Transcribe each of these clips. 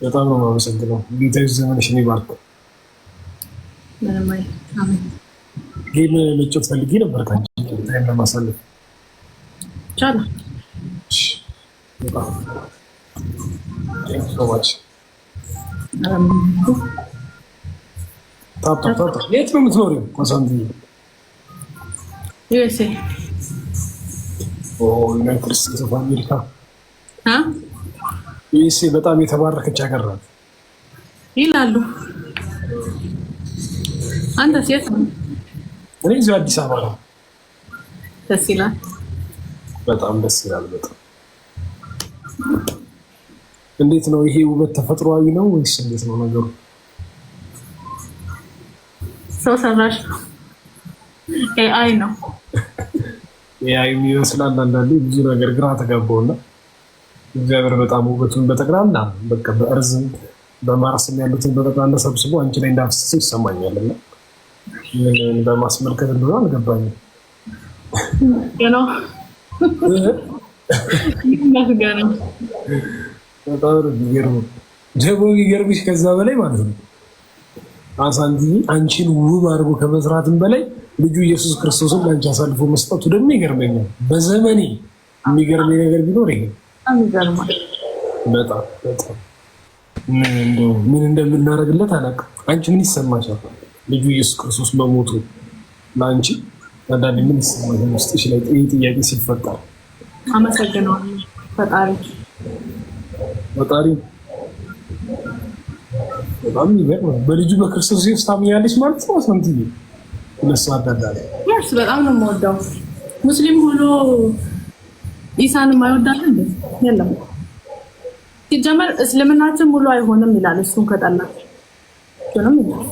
በጣም ነው የማመሰግነው። ጌታ ዘመንሽን ይባርክ። ምንም አይልም። አሜን። Game መጫወት ፈልጌ ነበር ከአንቺ time ለማሳለፍ። ይቻላል። በጣም thank you so much። Tap tap tap። የት ነው የምትኖሪው ኮሳንትዬ? USA። United States of America። USA በጣም የተባረከች ሀገር ናት ይላሉ። አንተስ የት ነው? እኔ እዚሁ አዲስ አበባ ነው። ደስ ይላል። በጣም ደስ ይላል። በጣም። እንዴት ነው ይሄ ውበት ተፈጥሯዊ ነው ወይስ እንዴት ነው ነገሩ? ሰው ሰራሽ ነው፣ AI ነው። AI ይመስላል። አንዳንዴ ብዙ ነገር ግራ ተጋባውና እግዚአብሔር በጣም ውበቱን በጠቅላላ በቃ በ Earth ም በማርስም ያሉትን በጠቅላላ ሰብስቦ አንቺ ላይ እንዳፈሰሰው ይሰማኛል። እና ምን በማስመልከት እንደሆነ አልገባኝም። ነው ይመስገነው። በጣም ነው የሚገርመው። ደግሞ የሚገርምሽ ከዛ በላይ ማለት ነው አሳንቲ፣ አንቺን ውብ አድርጎ ከመስራትም በላይ ልጁ ኢየሱስ ክርስቶስን ለአንቺ አሳልፎ መስጠቱ ደግሞ ይገርመኛል። በዘመኔ የሚገርመኝ ነገር ቢኖር ይሄ በጣም ይገርማል። በጣም በጣም ምን እንደምናደርግለት አላውቅም። አንቺ ምን ይሰማሻል? ልጁ ኢየሱስ ክርስቶስ መሞቱ ለአንቺ አንዳንዴ ምን ይሰማሻል? ውስጥሽ ላይ ጥያቄ ሲፈጠር? አመሰግነዋለሁ ፈጣሪ። ፈጣሪ በጣም የሚገርም ነው። በልጁ በክርስቶስ ኢየሱስ ታምኛለሽ ማለት ነው? አሳንትዬ፣ 2 ሰዓት ዳዳ። Yes፣ በጣም ነው የምወደው። ሙስሊም ሆኖ ኢሳን የማይወዳል እንዴ? የለም። ሲጀመር እስልምናችን ሙሉ አይሆንም ይላል። እሱን ከጠላ እሱንም ይላል።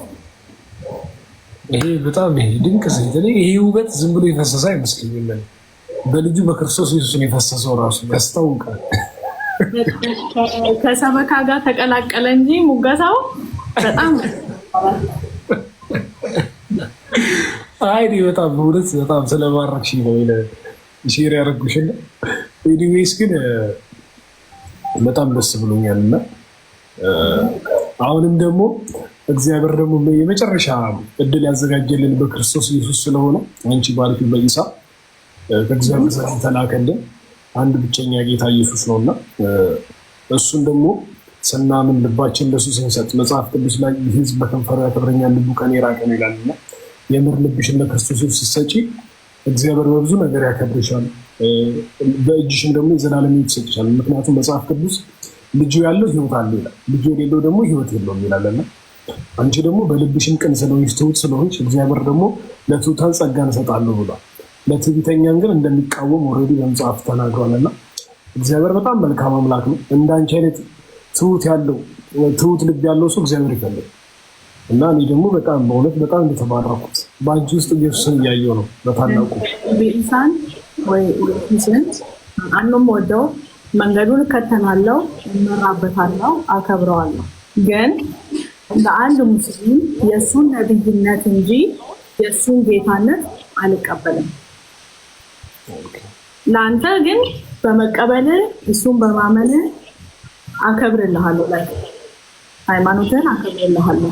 ይሄ በጣም ይሄ ድንቅ ሴት። እኔ ይሄ ውበት ዝም ብሎ የፈሰሰ አይመስለኝም። በልጁ በክርስቶስ ኢየሱስ ነው የፈሰሰው፣ ራሱ ያስታውቃል። ከሰበካ ጋር ተቀላቀለ እንጂ ሙገሳው በጣም አይ እኔ በጣም በእውነት በጣም ስለባረክሽኝ ነው share ያደረጉሽና anyways ግን በጣም ደስ ብሎኛል። እና አሁንም ደግሞ እግዚአብሔር ደግሞ የመጨረሻ እድል ያዘጋጀልን በክርስቶስ ኢየሱስ ስለሆነ አንቺ ባልሽው በኢሳ ከእግዚአብሔር ዘንድ የተላከልን አንድ ብቸኛ ጌታ ኢየሱስ ነው። እና እሱን ደግሞ ስናምን፣ ልባችን ለሱ ስንሰጥ፣ መጽሐፍ ቅዱስ ላይ ይህ ሕዝብ በከንፈሩ ያከብረኛል፣ ልቡ ከእኔ የራቀ ነው ይላል። እና የምር ልብሽን ለክርስቶስ ኢየሱስ ስትሰጪ እግዚአብሔር በብዙ ነገር ያከብርሻል። በእጅሽም ደግሞ የዘላለም ሕይወት ይሰጥሻል። ምክንያቱም መጽሐፍ ቅዱስ ልጁ ያለው ሕይወት አለው ይላል፣ ልጁ የሌለው ደግሞ ሕይወት የለውም ይላል። እና አንቺ ደግሞ በልብሽም ቅን ስለሆንሽ፣ ትሁት ስለሆንሽ እግዚአብሔር ደግሞ ለትሑታን ጸጋን እሰጣለሁ ብሏል። ለትዕቢተኛን ግን እንደሚቃወም already በመጽሐፍ ተናግሯል። እና እግዚአብሔር በጣም መልካም አምላክ ነው። እንደ አንቺ አይነት ትሁት ያለው፣ ትሁት ልብ ያለው ሰው እግዚአብሔር ይፈልግ። እና እኔ ደግሞ በጣም በእውነት በጣም እንደተባረኩት በአንቺ ውስጥ ኢየሱስን እያየሁ ነው በታላቁ። ኢሳን ወይ ኢየሱስን በጣም ነው የምወደው። መንገዱን እከተላለሁ፣ እመራበታለሁ፣ አከብረዋለሁ። ግን እንደ አንድ ሙስሊም የእሱን ነብይነት እንጂ የእሱን ጌታነት አልቀበልም። ለአንተ ግን በመቀበል፣ እሱን በማመን አከብርልሃለሁ፣ ላይ ሃይማኖትህን አከብርልሃለሁ።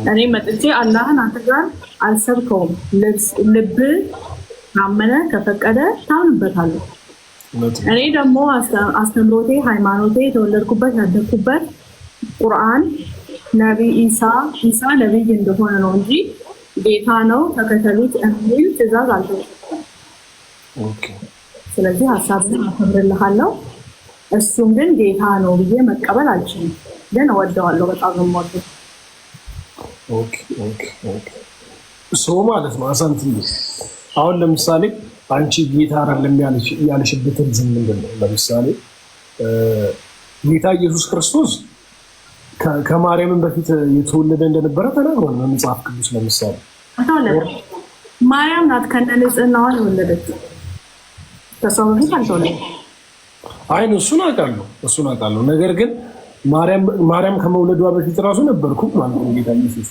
እኔ መጥቼ አላህን አንተ ጋር አልሰብከውም። ልብ ካመነ ከፈቀደ ታምንበታለህ። እኔ ደግሞ አስተምሮቴ፣ ሃይማኖቴ፣ የተወለድኩበት ያደግኩበት ቁርአን ነቢ ኢሳ ኢሳ ነቢይ እንደሆነ ነው እንጂ ጌታ ነው ተከተሉት የሚል ትእዛዝ አልተሰጠም። ስለዚህ ሀሳብን አከብርልሃለሁ። እሱን ግን ጌታ ነው ብዬ መቀበል አልችልም። ግን እወደዋለሁ፣ በጣም ነው የምወደው። So ማለት ነው አሳንቲ፣ አሁን ለምሳሌ አንቺ ጌታ አይደለም ያልሽበትን ዝም ምንድን ነው? ለምሳሌ ጌታ ኢየሱስ ክርስቶስ ከማርያምን በፊት የተወለደ እንደነበረ ተናግሯል በመጽሐፍ ቅዱስ ለምሳሌ። ማርያም ናት ከነ ንጽህናዋ የወለደችው። ከሷ በፊት አልተወለደም። አይ እሱን አውቃለሁ፣ እሱን አውቃለሁ። ነገር ግን ማርያም ከመውለዷ በፊት ራሱ ነበርኩ ማለት ነው ጌታ ኢየሱስ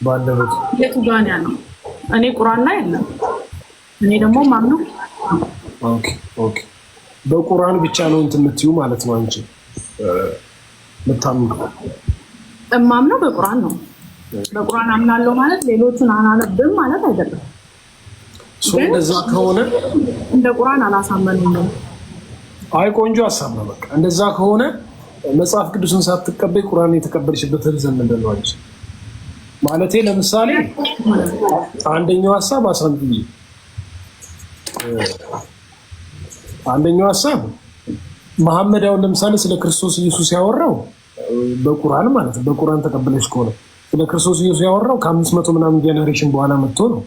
ባለበት። የቱ ጋር ነው ያለው? እኔ ቁርአን ላይ የለም። እኔ ደግሞ ማምነው Okay፣ በቁርአን ብቻ ነው እንትን የምትይው ማለት ነው አንቺ። ምታምነው? እማምነው በቁርአን ነው። በቁርአን አምናለሁ ማለት ሌሎቹን አላነብም ማለት አይደለም። እንደዛ ከሆነ እንደ ቁርአን አላሳመኑም ነው። አይ ቆንጆ ሀሳብ ነው። በቃ እንደዛ ከሆነ መጽሐፍ ቅዱስን ሳትቀበይ ቁርአን የተቀበልሽበት reason ምንድን ነው? አንቺ ማለቴ ለምሳሌ አንደኛው ሀሳብ አሳንትዬ፣ አንደኛው ሀሳብ መሐመድ አሁን ለምሳሌ ስለ ክርስቶስ ኢየሱስ ያወራው በቁርአን ማለት ነው። በቁርአን ተቀበለች ከሆነ ስለ ክርስቶስ ኢየሱስ ያወራው ከ500 ምናምን generation በኋላ መጥቶ ነው።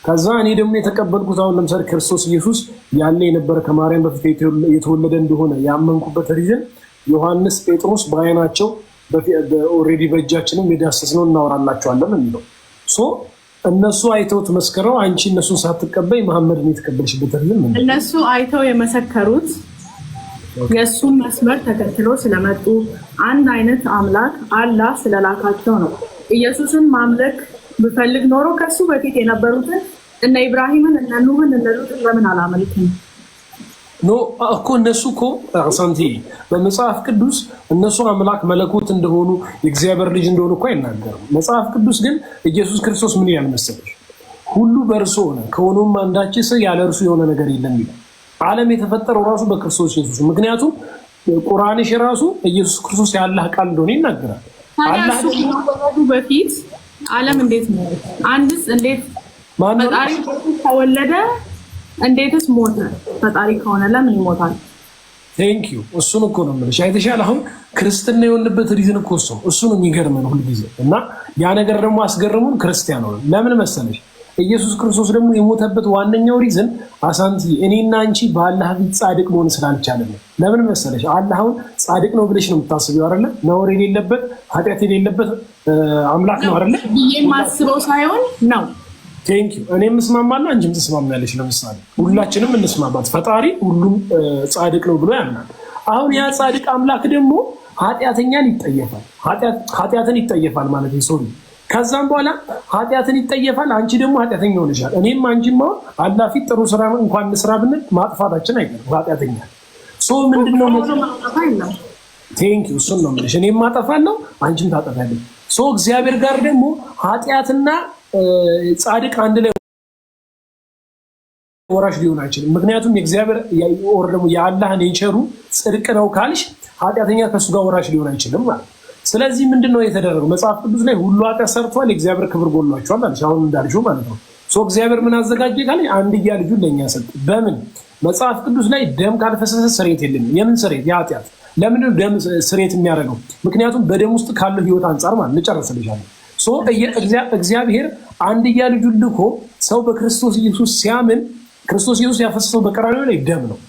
ከዛ እኔ ደግሞ የተቀበልኩት አሁን ለምሳሌ ክርስቶስ ኢየሱስ ያለ የነበረ ከማርያም በፊት የተወለደ እንደሆነ ያመንኩበት reason ዮሐንስ፣ ጴጥሮስ በአይናቸው already በእጃችንም የዳሰስነው እናወራላቸዋለን የሚለው። So እነሱ አይተውት መስክረው አንቺ እነሱን ሳትቀበይ መሐመድን የተቀበልሽበት reason ምንድን ነው? እነሱ አይተው የመሰከሩት የእሱን መስመር ተከትሎ ስለመጡ አንድ አይነት አምላክ አላህ ስለላካቸው ነው። ኢየሱስን ማምለክ ብፈልግ ኖሮ ከሱ በፊት የነበሩትን እነ ኢብራሂምን፣ እነ ኑህን፣ እነ ሉጥን ለምን አላመልክም? No እኮ እነሱ እኮ አሳንቲ በመጽሐፍ ቅዱስ እነሱ አምላክ መለኮት እንደሆኑ የእግዚአብሔር ልጅ እንደሆኑ እኮ አይናገርም። መጽሐፍ ቅዱስ ግን ኢየሱስ ክርስቶስ ምን ይላል መሰለሽ? ሁሉ በእርሱ ሆነ፣ ከሆነውም አንዳችስ ያለ እርሱ የሆነ ነገር የለም ይላል። ዓለም የተፈጠረው ራሱ በክርስቶስ ኢየሱስ። ምክንያቱም ቁርአንሽ ራሱ ኢየሱስ ክርስቶስ የአላህ ቃል እንደሆነ ይናገራል። ታዲያ እሱ ከመወለዱ በፊት ዓለም እንዴት ነው? አንድስ እንዴት ፈጣሪ ተወለደ? እንዴትስ ሞተ? ፈጣሪ ከሆነ ለምን ይሞታል? Thank you። እሱን እኮ ነው የምልሽ። አይተሻል። አሁን ክርስትና የሆንበት reason እኮ እሱ እሱ ነው የሚገርመን ሁልጊዜ። እና ያ ነገር ደግሞ አስገርሙን ክርስቲያን ሆነ። ለምን መሰለሽ? ኢየሱስ ክርስቶስ ደግሞ የሞተበት ዋነኛው reason አሳንቲ እኔና አንቺ በአላህ ፊት ጻድቅ መሆን ስላልቻለን ነው። ለምን መሰለሽ? አላህ አሁን ጻድቅ ነው ብለሽ ነው የምታስቢው አይደለ? ነውር የሌለበት ኃጢአት የሌለበት አምላክ ነው አይደለ? ብዬ የማስበው ሳይሆን ነው። Thank you። እኔም እስማማለሁ፣ አንቺም ትስማሚያለሽ። ለምሳሌ ሁላችንም እንስማማት፣ ፈጣሪ ሁሉም ጻድቅ ነው ብሎ ያምናል። አሁን ያ ጻድቅ አምላክ ደግሞ ኃጢአተኛን ይጠየፋል፣ ኃጢአትን ይጠየፋል ማለት sorry። ከዛም በኋላ ኃጢአትን ይጠየፋል። አንቺ ደግሞ ኃጢአተኛ ሆነሻል። እኔም አንቺም አሁን አላህ ፊት ጥሩ ስራ እንኳን ስራ ብንል ማጥፋታችን አይቀርም። ኃጢአተኛ so ምንድነው? Thank you። እሱን ነው የምልሽ። እኔም አጠፋለሁ፣ አንቺም ታጠፋለሽ። So እግዚአብሔር ጋር ደግሞ ኃጢአትና ጻድቅ አንድ ላይ ወራሽ ሊሆን አይችልም። ምክንያቱም የእግዚአብሔር or ደግሞ የአላህ nature ኡ ጽድቅ ነው ካልሽ ኃጢአተኛ ከእሱ ጋር ወራሽ ሊሆን አይችልም ማለት። ስለዚህ ምንድን ነው የተደረገው? መጽሐፍ ቅዱስ ላይ ሁሉ ኃጢአት ሰርቷል፣ የእግዚአብሔር ክብር ጎሏቸዋል አለሽ። አሁን እንዳልሽው ማለት ነው። So እግዚአብሔር ምን አዘጋጀ ካለ አንድያ ልጁን ለእኛ ሰጠ። በምን? መጽሐፍ ቅዱስ ላይ ደም ካልፈሰሰ ስርየት የለም። የምን ስርየት? የኃጢአት። ለምንድን ነው ደም ስርየት የሚያደርገው? ምክንያቱም በደም ውስጥ ካለው ህይወት አንጻር ማለት ልጨርስልሻለሁ። እግዚአብሔር አንድያ ልጁን ልኮ ሰው በክርስቶስ ኢየሱስ ሲያምን ክርስቶስ ኢየሱስ ያፈሰሰው በቀራንዮ ላይ ደም ነው።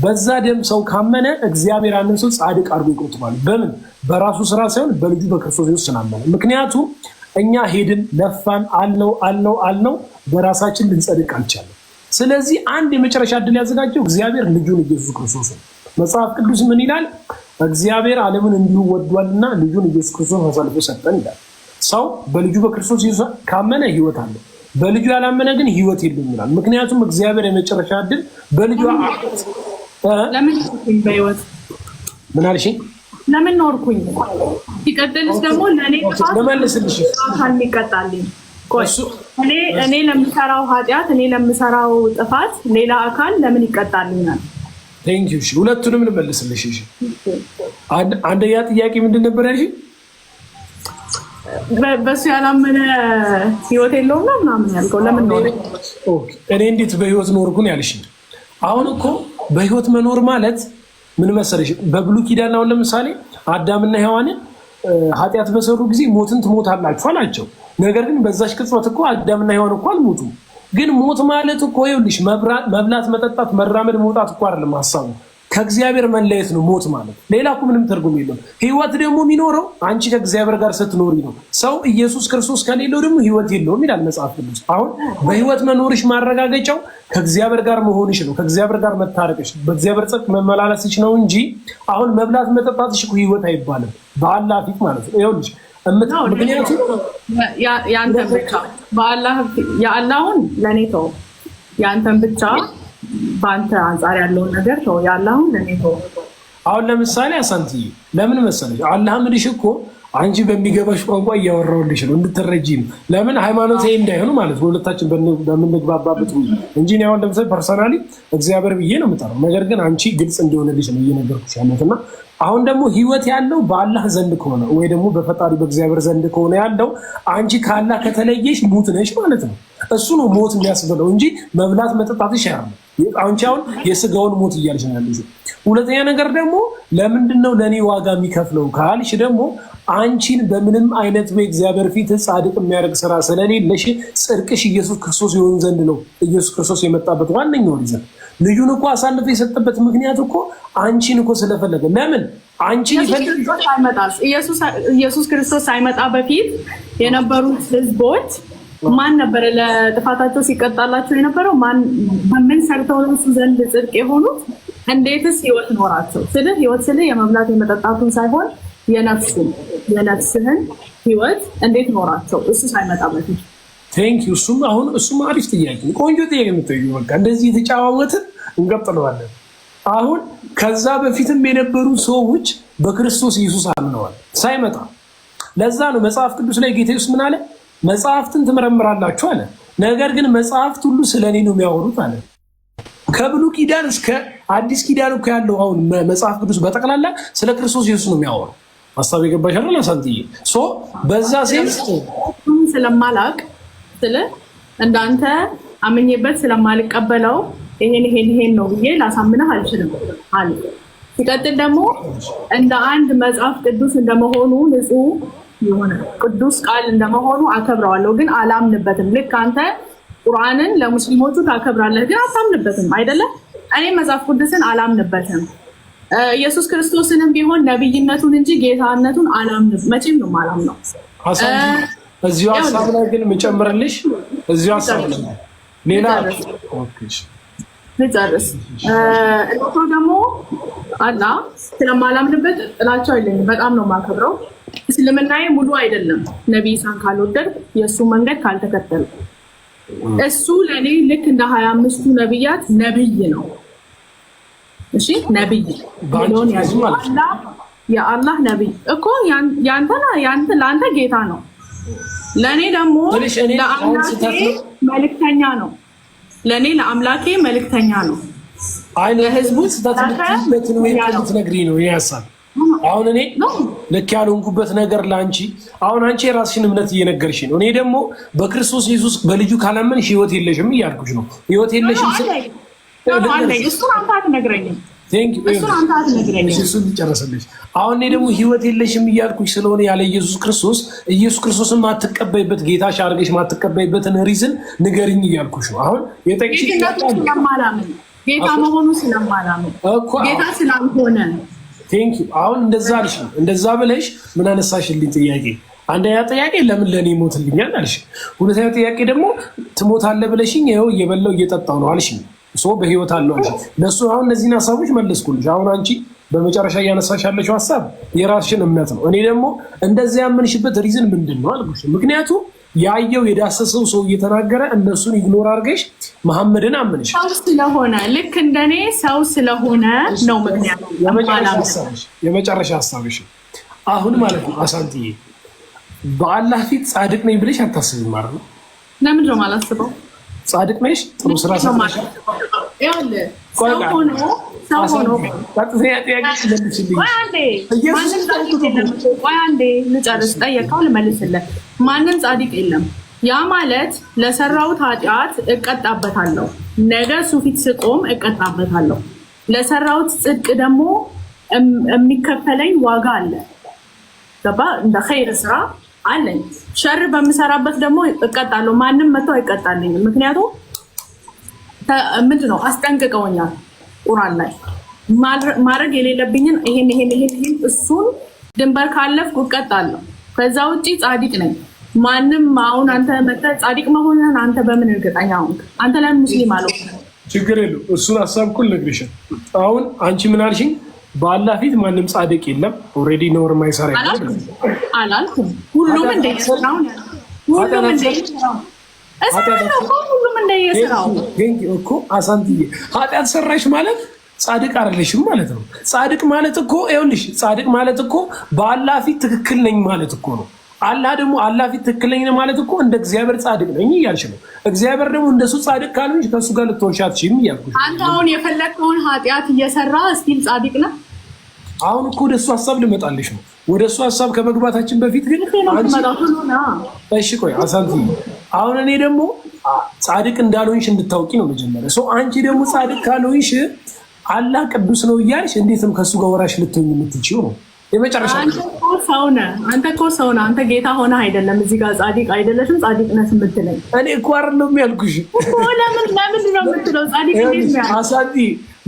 በዛ ደም ሰው ካመነ እግዚአብሔር ያንን ሰው ጻድቅ አድርጎ ይቆጥረዋል። በምን? በራሱ ስራ ሳይሆን በልጁ በክርስቶስ ኢየሱስ ስላመነ። ምክንያቱም እኛ ሄድን፣ ለፋን፣ አልነው አልነው አልነው በራሳችን ልንጸድቅ አልቻለም። ስለዚህ አንድ የመጨረሻ እድል ያዘጋጀው እግዚአብሔር ልጁን ኢየሱስ ክርስቶስ ነው። መጽሐፍ ቅዱስ ምን ይላል? እግዚአብሔር ዓለምን እንዲሁ ወዷልና ልጁን ኢየሱስ ክርስቶስ አሳልፎ ሰጠን ይላል። ሰው በልጁ በክርስቶስ ኢየሱስ ካመነ ህይወት አለው፣ በልጁ ያላመነ ግን ህይወት የለውም ይላል። ምክንያቱም እግዚአብሔር የመጨረሻ እድል በልጁ ለምን በህይወት ምን አልሽኝ? ለምን ኖርኩኝ? ሲቀጥልስ ደግሞ ለእኔ ጥፋት ልመልስልሽ አካል የሚቀጣልኝ እኔ ለምሰራው ኃጢአት፣ እኔ ለምሰራው ጥፋት ሌላ አካል ለምን ይቀጣልኛል? Thank you። ሁለቱንም ልመልስልሽ። እሺ፣ አንደኛ ጥያቄ ምንድን ነበር ያልሽኝ? በእሱ ያላመነ ህይወት የለውም ነው ምናምን ያልከው ለምን ነው? እኔ እንዴት በህይወት ኖርኩን ያልሽኝ። አሁን እኮ በህይወት መኖር ማለት ምን መሰለሽ፣ በብሉይ ኪዳን አሁን ለምሳሌ አዳምና ሔዋንን ኃጢአት በሰሩ ጊዜ ሞትን ትሞታላችሁ አላቸው። ነገር ግን በዛች ቅጽበት እኮ አዳምና ሔዋን እኮ አልሞቱም። ግን ሞት ማለት እኮ ይኸውልሽ መብላት፣ መጠጣት፣ መራመድ፣ መውጣት እኮ አይደለም ሀሳቡ፣ ከእግዚአብሔር መለየት ነው ሞት ማለት። ሌላ እኮ ምንም ትርጉም የለውም። ህይወት ደግሞ የሚኖረው አንቺ ከእግዚአብሔር ጋር ስትኖሪ ነው። ሰው ኢየሱስ ክርስቶስ ከሌለው ደግሞ ህይወት የለውም ይላል መጽሐፍ ቅዱስ። አሁን በህይወት መኖርሽ ማረጋገጫው ከእግዚአብሔር ጋር መሆንሽ ነው፣ ከእግዚአብሔር ጋር መታረቅሽ፣ በእግዚአብሔር ጽድቅ መመላለስሽ ነው እንጂ አሁን መብላት መጠጣትሽ እኮ ህይወት አይባልም በአላህ ፊት ማለት ነው። ይኸውልሽ ምክንያቱም የአንተን ብቻ የአላሁን ለእኔ ተው፣ የአንተን ብቻ በአንተ አንጻር ያለውን ነገር ተው፣ የአላሁን ለእኔ ተው። አሁን ለምሳሌ አሳንትዬ ለምን መሰለሽ አላህ ምልሽ እኮ አንቺ በሚገባሽ ቋንቋ እያወራሁልሽ ነው እንድትረጂ ነው። ለምን ሃይማኖታዊ እንዳይሆኑ ማለት በሁለታችን በምንግባባበት እንጂ እኔ አሁን ለምሳሌ personally እግዚአብሔር ብዬ ነው የምጠራው። ነገር ግን አንቺ ግልጽ እንዲሆንልሽ ነው እየነገርኩሽ ያለሁት። እና አሁን ደግሞ ህይወት ያለው በአላህ ዘንድ ከሆነ ወይ ደግሞ በፈጣሪ በእግዚአብሔር ዘንድ ከሆነ ያለው አንቺ ከአላህ ከተለየሽ ሙት ነሽ ማለት ነው። እሱ ነው ሞት የሚያስብለው እንጂ መብላት መጠጣትሽ አይደለም። አንቺ አሁን የስጋውን ሞት እያልሽ ነው ያለሽው። ሁለተኛ ነገር ደግሞ ለምንድን ነው ለእኔ ዋጋ የሚከፍለው ካልሽ ደግሞ አንቺን በምንም አይነት በእግዚአብሔር ፊት ጻድቅ የሚያደርግ ስራ ስለሌለሽ ጽድቅሽ ኢየሱስ ክርስቶስ ይሆን ዘንድ ነው ኢየሱስ ክርስቶስ የመጣበት ዋነኛው reason። ልጁን እኮ አሳልፎ የሰጠበት ምክንያት እኮ አንቺን እኮ ስለፈለገ። ለምን አንቺን ይፈልግ? ኢየሱስ ክርስቶስ ሳይመጣ በፊት የነበሩት ህዝቦች ማን ነበረ ለጥፋታቸው ሲቀጣላቸው የነበረው? ማን በምን ሰርተው ነው እሱ ዘንድ ጽድቅ የሆኑት? እንዴትስ ህይወት ኖራቸው? ስልህ ህይወት ስልህ የመብላት የመጠጣቱን ሳይሆን የነፍሱን የነፍስህን ህይወት እንዴት ኖራቸው እሱ ሳይመጣ በፊት? Thank you። እሱም አሁን እሱም አሪፍ ጥያቄ፣ ቆንጆ ጥያቄ የምትጠይቂው። በቃ እንደዚህ የተጫዋወትን እንቀጥለዋለን። አሁን ከዛ በፊትም የነበሩ ሰዎች በክርስቶስ ኢየሱስ አምነዋል ሳይመጣ። ለዛ ነው መጽሐፍ ቅዱስ ላይ ጌታ ኢየሱስ ምን አለ? መጽሐፍትን ትመረምራላችሁ አለ። ነገር ግን መጽሐፍት ሁሉ ስለ እኔ ነው የሚያወሩት አለ። ከብሉይ ኪዳን እስከ አዲስ ኪዳን እኮ ያለው አሁን መጽሐፍ ቅዱስ በጠቅላላ ስለ ክርስቶስ ኢየሱስ ነው የሚያወራው። ሀሳብ የገባሽ አይደል አሳንትዬ? So በዛ sense ስለማላቅ ስለ እንዳንተ አምኜበት ስለማልቀበለው ይሄን ይሄን ይሄን ነው ብዬ ላሳምንህ አልችልም አለ። ሲቀጥል ደግሞ እንደ አንድ መጽሐፍ ቅዱስ እንደመሆኑ ንጹሕ የሆነ ቅዱስ ቃል እንደመሆኑ አከብረዋለሁ፣ ግን አላምንበትም። ልክ አንተ ቁርአንን ለሙስሊሞቹ ታከብራለህ፣ ግን አታምንበትም አይደለም? እኔ መጽሐፍ ቅዱስን አላምንበትም። ኢየሱስ ክርስቶስንም ቢሆን ነብይነቱን እንጂ ጌታነቱን አላምንም። መቼም ነው የማላምነው። እዚሁ ሀሳብ ላይ ግን የምጨምርልሽ እዚሁ ሀሳብ ላይ ሌላ ልጨርስ። እሱ ደግሞ አላ ስለማላምንበት ጥላቸው የለኝም። በጣም ነው የማከብረው። እስልምናዬ ሙሉ አይደለም ነቢይ ኢሳን ካልወደድኩ የእሱ መንገድ ካልተከተልኩ። እሱ ለእኔ ልክ እንደ 25ቱ ነቢያት ነብይ ነው። እሺ ነብይ የአላህ ነብይ እኮ ለአንተ ጌታ ነው፣ ለእኔ ደግሞ ለአምላኬ መልእክተኛ ነው። ለእኔ ለአምላኬ መልእክተኛ ነው። ለህዝቡ ልትነግሪኝ ነው ይሄ ሀሳብ። አሁን እኔ ልክ ያልሆንኩበት ነገር ለአንቺ አሁን አንቺ የራስሽን እምነት እየነገርሽ ነው። እኔ ደግሞ በክርስቶስ ኢየሱስ በልጁ ካላመንሽ ህይወት የለሽም እያልኩሽ ነው። ህይወት የለሽም እሱን አንተ አትነግረኝም። እሱን ልጨርስልሽ። አሁን እኔ ደግሞ ህይወት የለሽም እያልኩሽ ስለሆነ ያለ ኢየሱስ ክርስቶስ ኢየሱስ ክርስቶስን ማትቀበይበት ጌታሽ አድርገሽ ማትቀበይበትን reason ንገሪኝ እያልኩሽ ነው። አሁን የጠቅሽ ስለማላምን ጌታ መሆኑ ስለማላምን ጌታ ስላልሆነ Thank you። አሁን እንደዛ አልሽ። እንደዛ ብለሽ ምን አነሳሽልኝ ጥያቄ? አንደኛ ጥያቄ ለምን ለእኔ ይሞትልኛል አልሽ። ሁለተኛ ጥያቄ ደግሞ ትሞታለህ ብለሽኝ ይኸው እየበላሁ እየጠጣሁ ነው አልሽኝ። So በህይወት አለው አልሽ። ለእሱ አሁን እነዚህን ሀሳቦች መለስኩልሽ። አሁን አንቺ በመጨረሻ እያነሳሽ ያለችው ሀሳብ የራስሽን እምነት ነው። እኔ ደግሞ እንደዚያ ያመንሽበት reason ምንድን ነው አልኩሽ። ምክንያቱም ያየው የዳሰሰው ሰው እየተናገረ እነሱን ignore አድርገሽ መሐመድን አመንሽ። ሰው ስለሆነ ልክ እንደኔ ሰው ስለሆነ ነው ምክንያቱ። የመጨረሻ ሀሳብሽ አሁን ማለት ነው አሳንትዬ፣ በአላህ ፊት ጻድቅ ነኝ ብለሽ አታስብም ማለት ነው? ለምንድን ነው የማላስበው? ጻድቅ ነሽ፣ ጥሩ ስራ ሰርተሻል። ቆይ አንዴ ልጨርስ። ጠየቀው ልመልስልህ። ማንም ጻድቅ የለም። ያ ማለት ለሰራሁት ኃጢአት እቀጣበታለሁ። ነገ እሱ ፊት ስቆም እቀጣበታለሁ። ለሰራሁት ጽድቅ ደግሞ የሚከፈለኝ ዋጋ አለ። ገባ? እንደ ኸይር ስራ አለኝ። ሸር በምሰራበት ደግሞ እቀጣለሁ። ማንም መጥቶ አይቀጣልኝም። ምክንያቱም ምንድን ነው አስጠንቅቀውኛል። ቁራን ላይ ማድረግ የሌለብኝን ይሄን ይሄን ይሄን ይሄን እሱን ድንበር ካለፍኩ እቀጣለሁ። ከዛ ውጭ ጻድቅ ነኝ። ማንም አሁን አንተ መጥተህ ጻድቅ መሆንህን አንተ በምን እርግጠኛ ሆንክ? አንተ ላይ ሙስሊም አለው። ችግር የለውም። እሱን ሀሳብ እኮ ልነግርሽ። አሁን አንቺ ምን አልሽኝ? በአላህ ፊት ማንም ጻድቅ የለም። Already ነውር ማይሰራ የለም አላልኩም። ሁሉም እንደየስራው ሁሉም እንደየስራው እሰራለሁ እኮ ሁሉም እንደየስራው እኮ አሳንትዬ፣ ኃጢአት ሰራሽ ማለት ጻድቅ አይደለሽም ማለት ነው። ጻድቅ ማለት እኮ ይኸውልሽ፣ ጻድቅ ማለት እኮ በአላህ ፊት ትክክል ነኝ ማለት እኮ ነው። አላህ ደግሞ አላህ ፊት ትክክል ነኝ ማለት እኮ እንደ እግዚአብሔር ጻድቅ ነኝ እያልሽ ነው። እግዚአብሔር ደግሞ እንደሱ ጻድቅ ካልሆንሽ ከእሱ ጋር ልትሆንሽ አትችይም እያልኩሽ። አንተ አሁን የፈለግከውን ኃጢአት እየሰራ still ጻድቅ ነህ። አሁን እኮ ወደ እሱ ሀሳብ ልመጣልሽ ነው። ወደ እሱ ሀሳብ ከመግባታችን በፊት ግን እሺ ቆይ አሳንቲ፣ አሁን እኔ ደግሞ ጻድቅ እንዳልሆንሽ እንድታውቂ ነው መጀመሪያ። ሰው አንቺ ደግሞ ጻድቅ ካልሆንሽ አላህ ቅዱስ ነው እያልሽ እንዴት ነው ከእሱ ጋር ወራሽ ልትሆኝ የምትችይው ነው የመጨረሻ። አንተ እኮ ሰው ነህ። አንተ እኮ ሰው ነህ። አንተ ጌታ ሆነህ አይደለም እዚህ ጋር ጻድቅ አይደለሽም ጻድቅ ነህ የምትለኝ። እኔ እኮ አይደለም ያልኩሽ። ለምን ለምንድን ነው የምትለው? ጻድቅ እንዴት ነው ያልኩህ? አሳንቲ፣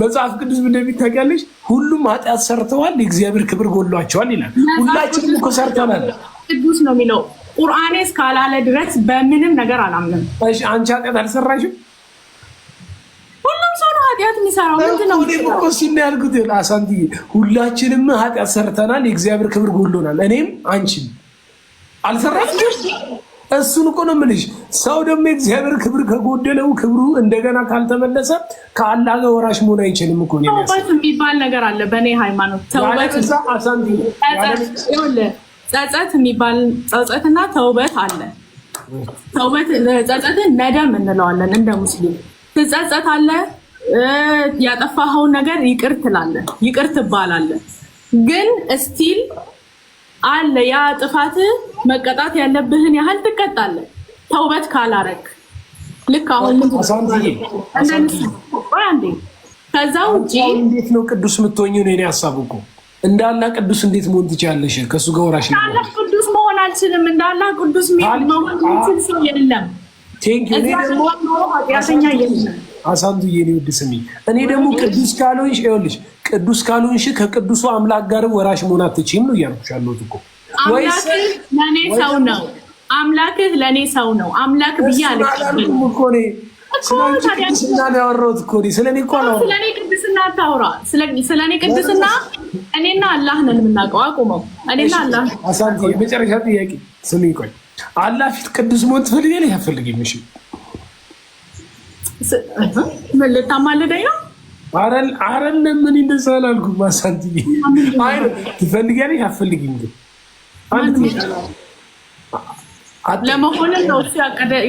መጽሐፍ ቅዱስ እንደሚታውቂያለሽ ሁሉም ኃጢአት ሰርተዋል፣ የእግዚአብሔር ክብር ጎድሏቸዋል ይላል። ሁላችንም እኮ ሰርተናል። ቅዱስ ነው የሚለው ቁርአኔ እስካላለ ድረስ በምንም ነገር አላምንም። እሺ አንቺ ኃጢአት አልሰራሽም? ሁሉም ሰው ነው ኃጢአት የሚሰራው። ምንድን ነው እኔም እኮ እሱን ነው ያልኩት። አሳንቲ፣ ሁላችንም ኃጢአት ሰርተናል፣ የእግዚአብሔር ክብር ጎድሎናል። እኔም አንቺም አልሰራሽም። እሱን እኮ ነው የምልሽ። ሰው ደግሞ የእግዚአብሔር ክብር ከጎደለው ክብሩ እንደገና ካልተመለሰ ከአላህ ጋር ወራሽ መሆን አይችልም እኮ ነው። ተውበት የሚባል ነገር አለ በእኔ ሃይማኖት። ተውበት፣ ጸጸት የሚባል ጸጸትና ተውበት አለ። ተውበት ጸጸትን ندم እንለዋለን እንደ ሙስሊም። ትጸጸታለህ፣ ያጠፋኸውን ነገር ይቅር ትላለህ፣ ይቅር ትባላለህ። ግን still አለ ያ ጥፋት፣ መቀጣት ያለብህን ያህል ትቀጣለህ። ተውበት ካላረክ ልክ አሁን አንዴ ከዛ ውጪ እንዴት ነው ቅዱስ የምትሆኚው? ነው የእኔ ሀሳብ እኮ። እንደ አላህ ቅዱስ እንዴት መሆን ትችያለሽ? ከእሱ ጋር ወራሽ እንደ አላህ ቅዱስ መሆን አልችልም። እንደ አላህ ቅዱስ መሆን የሚችል ሰው የለም። Thank you። እኔ ደግሞ ኃጢአተኛ የለም። አሳንቱ የኔ ውድ ስሚ፣ እኔ ደግሞ ቅዱስ ካልሆንሽ፣ ይኸውልሽ፣ ቅዱስ ካልሆንሽ ከቅዱሱ አምላክ ጋር ወራሽ መሆን አትችይም ነው እያልኩሽ ያለሁት እኮ። አምላክህ ለእኔ ሰው ነው። አምላክህ ለእኔ ሰው ነው። አምላክ ብዬ አላልኩም እኮ እኔ። ስለ አንቺ ቅድስና ነው ያወራሁት እኮ እኔ። ስለ እኔ እኮ አላወራሁም። ስለ እኔ ቅድስና አታውራ። ስለ እኔ ቅድስና እኔና አላህ ነን የምናውቀው። አቁመው። እኔና አላህ። አሳንቲ፣ የመጨረሻ ጥያቄ ስሚ፣ ቆይ፣ አላህ ፊት ቅዱስ መሆን ትፈልጊያለሽ አትፈልጊም? እሺ። ምን ልታማልደኝ ነው? አረለም፣ ምን እንደዛ አላልኩም። አሳንቲ፣ አይ ትፈልጊያለሽ አትፈልጊም? ግን አንድ ለመሆንም ነው እሱ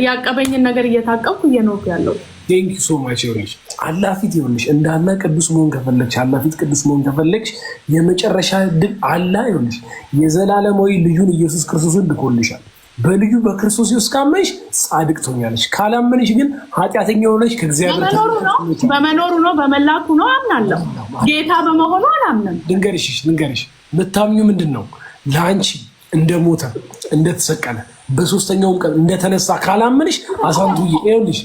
ያቀበኝን ነገር እየታቀብኩ እየኖርኩ ያለው። Thank you so much። ይኸውልሽ፣ አላህ ፊት፣ ይኸውልሽ፣ እንደ አላህ ቅዱስ መሆን ከፈለግሽ፣ አላህ ፊት ቅዱስ መሆን ከፈለግሽ የመጨረሻ እድል አላህ ይኸውልሽ የዘላለማዊ ልጁን ኢየሱስ ክርስቶስን ልኮልሻል። በልጁ በክርስቶስ ኢየሱስ ካመንሽ ጻድቅ ትሆኛለሽ። ካላመንሽ ግን ኃጢአተኛ ሆነሽ ከእግዚአብሔር በመኖሩ ነው፣ በመኖሩ ነው፣ በመላኩ ነው አምናለሁ። ጌታ በመሆኑ አላምንም። ልንገርሽ ልንገርሽ፣ ምታምኙ ምንድን ነው? ለአንቺ እንደሞተ፣ እንደተሰቀለ፣ በሶስተኛውም ቀን እንደተነሳ ካላመንሽ አሳንቱዬ፣ ይኸውልሽ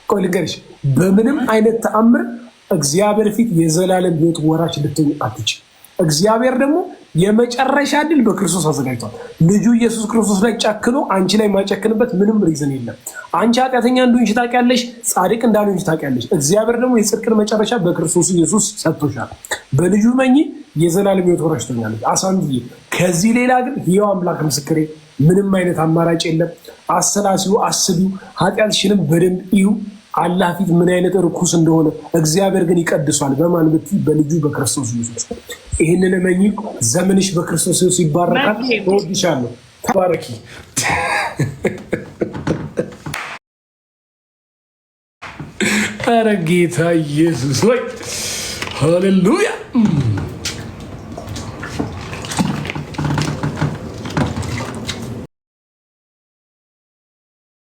ቆይ ልንገርሽ፣ በምንም አይነት ተአምር እግዚአብሔር ፊት የዘላለም ሕይወት ወራሽ ልትሆኝ አትችይም። እግዚአብሔር ደግሞ የመጨረሻ ድል በክርስቶስ አዘጋጅቷል። ልጁ ኢየሱስ ክርስቶስ ላይ ጨክኖ አንቺ ላይ የማይጨክንበት ምንም reason የለም። አንቺ ኃጢአተኛ እንደሆንሽ ታውቂያለሽ፣ ጻድቅ እንዳልሆንሽ ታውቂያለሽ። እግዚአብሔር ደግሞ የጽድቅን መጨረሻ በክርስቶስ ኢየሱስ ሰጥቶሻል። በልጁ እመኚ፣ የዘላለም ሕይወት ወራሽ ትሆኛለሽ። አሳንትዬ፣ ከዚህ ሌላ ግን ሕያው አምላክ ምስክሬ ምንም አይነት አማራጭ የለም። አሰላሲው፣ አስቢው፣ ኃጢአትሽንም በደንብ እዩ። አላህ ፊት ምን አይነት ርኩስ እንደሆነ እግዚአብሔር ግን ይቀድሷል። በማን ብትይ በልጁ በክርስቶስ ኢየሱስ። ይህንን እመኚ። ዘመንሽ በክርስቶስ ኢየሱስ ይባረካል። እወድሻለሁ። ተባረኪ። ኧረ ጌታ ኢየሱስ ወይ ሃሌሉያ።